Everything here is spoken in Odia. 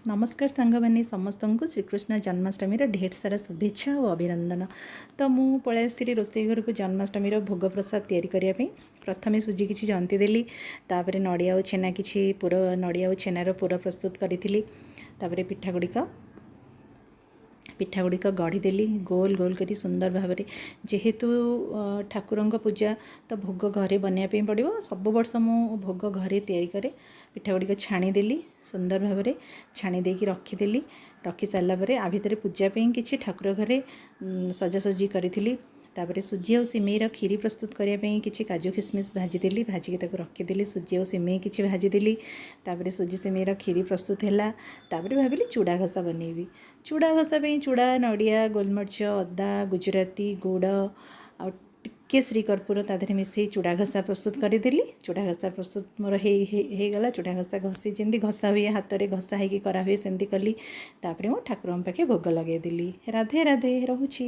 ନମସ୍କାର ସାଙ୍ଗମାନେ, ସମସ୍ତଙ୍କୁ ଶ୍ରୀକୃଷ୍ଣ ଜନ୍ମାଷ୍ଟମୀର ଢେର ସାରା ଶୁଭେଚ୍ଛା ଓ ଅଭିନନ୍ଦନ। ତ ମୁଁ ପଳାଇ ଆସିଥିଲି ରୋଷେଇ ଘରକୁ ଜନ୍ମାଷ୍ଟମୀର ଭୋଗ ପ୍ରସାଦ ତିଆରି କରିବା ପାଇଁ। ପ୍ରଥମେ ସୁଜି କିଛି ଜନ୍ତି ଦେଲି, ତାପରେ ନଡ଼ିଆ ଆଉ ଛେନା କିଛି ପୁର, ନଡ଼ିଆ ଆଉ ଛେନାର ପୁର ପ୍ରସ୍ତୁତ କରିଥିଲି। ତାପରେ ପିଠା ଗୁଡ଼ିକ ଗଢ଼ିଦେଲି ଗୋଲ ଗୋଲ କରି ସୁନ୍ଦର ଭାବରେ। ଯେହେତୁ ଠାକୁରଙ୍କ ପୂଜା, ତ ଭୋଗ ଘରେ ବନେଇବା ପାଇଁ ପଡ଼ିବ। ସବୁ ବର୍ଷ ମୁଁ ଭୋଗ ଘରେ ତିଆରି କରେ। ପିଠା ଗୁଡ଼ିକ ଛାଣିଦେଲି, ସୁନ୍ଦର ଭାବରେ ଛାଣି ଦେଇକି ରଖିଦେଲି। ରଖି ସାରିଲା ପରେ ଆ ଭିତରେ ପୂଜା ପାଇଁ କିଛି ଠାକୁର ଘରେ ସଜାସଜି କରିଥିଲି। ତାପରେ ସୁଜି ଆଉ ସିମେଇର କ୍ଷୀରି ପ୍ରସ୍ତୁତ କରିବା ପାଇଁ କିଛି କାଜୁ ଖିସମିସ୍ ଭାଜିଦେଲି, ଭାଜିକି ତାକୁ ରଖିଦେଲି। ସୁଜି ଆଉ ସିମେଇ କିଛି ଭାଜିଦେଲି। ତାପରେ ସୁଜି ସିମେଇର କ୍ଷୀରି ପ୍ରସ୍ତୁତ ହେଲା। ତାପରେ ଭାବିଲି ଚୁଡ଼ା ଘସା ବନେଇବି। ଚୁଡ଼ା ଘସା ପାଇଁ ଚୁଡ଼ା, ନଡ଼ିଆ, ଗୋଲମରିଚ, ଅଦା, ଗୁଜୁରାତି, ଗୁଡ଼ ଆଉ ଟିକେ ଶ୍ରୀକର୍ପୂର ତା ଦେହରେ ମିଶାଇ ଚୁଡ଼ା ଘସା ପ୍ରସ୍ତୁତ କରିଦେଲି। ଚୁଡ଼ା ଘସା ପ୍ରସ୍ତୁତ ମୋର ହେଇଗଲା। ଚୁଡ଼ା ଘସା ଘଷି, ଯେମିତି ଘସା ହୁଏ, ହାତରେ ଘସା ହେଇକି କରାହୁଏ, ସେମିତି କଲି। ତାପରେ ମୁଁ ଠାକୁରଙ୍କ ପାଖେ ଭୋଗ ଲଗାଇଦେଲି। ରାଧେ ରାଧେ, ରହୁଛି।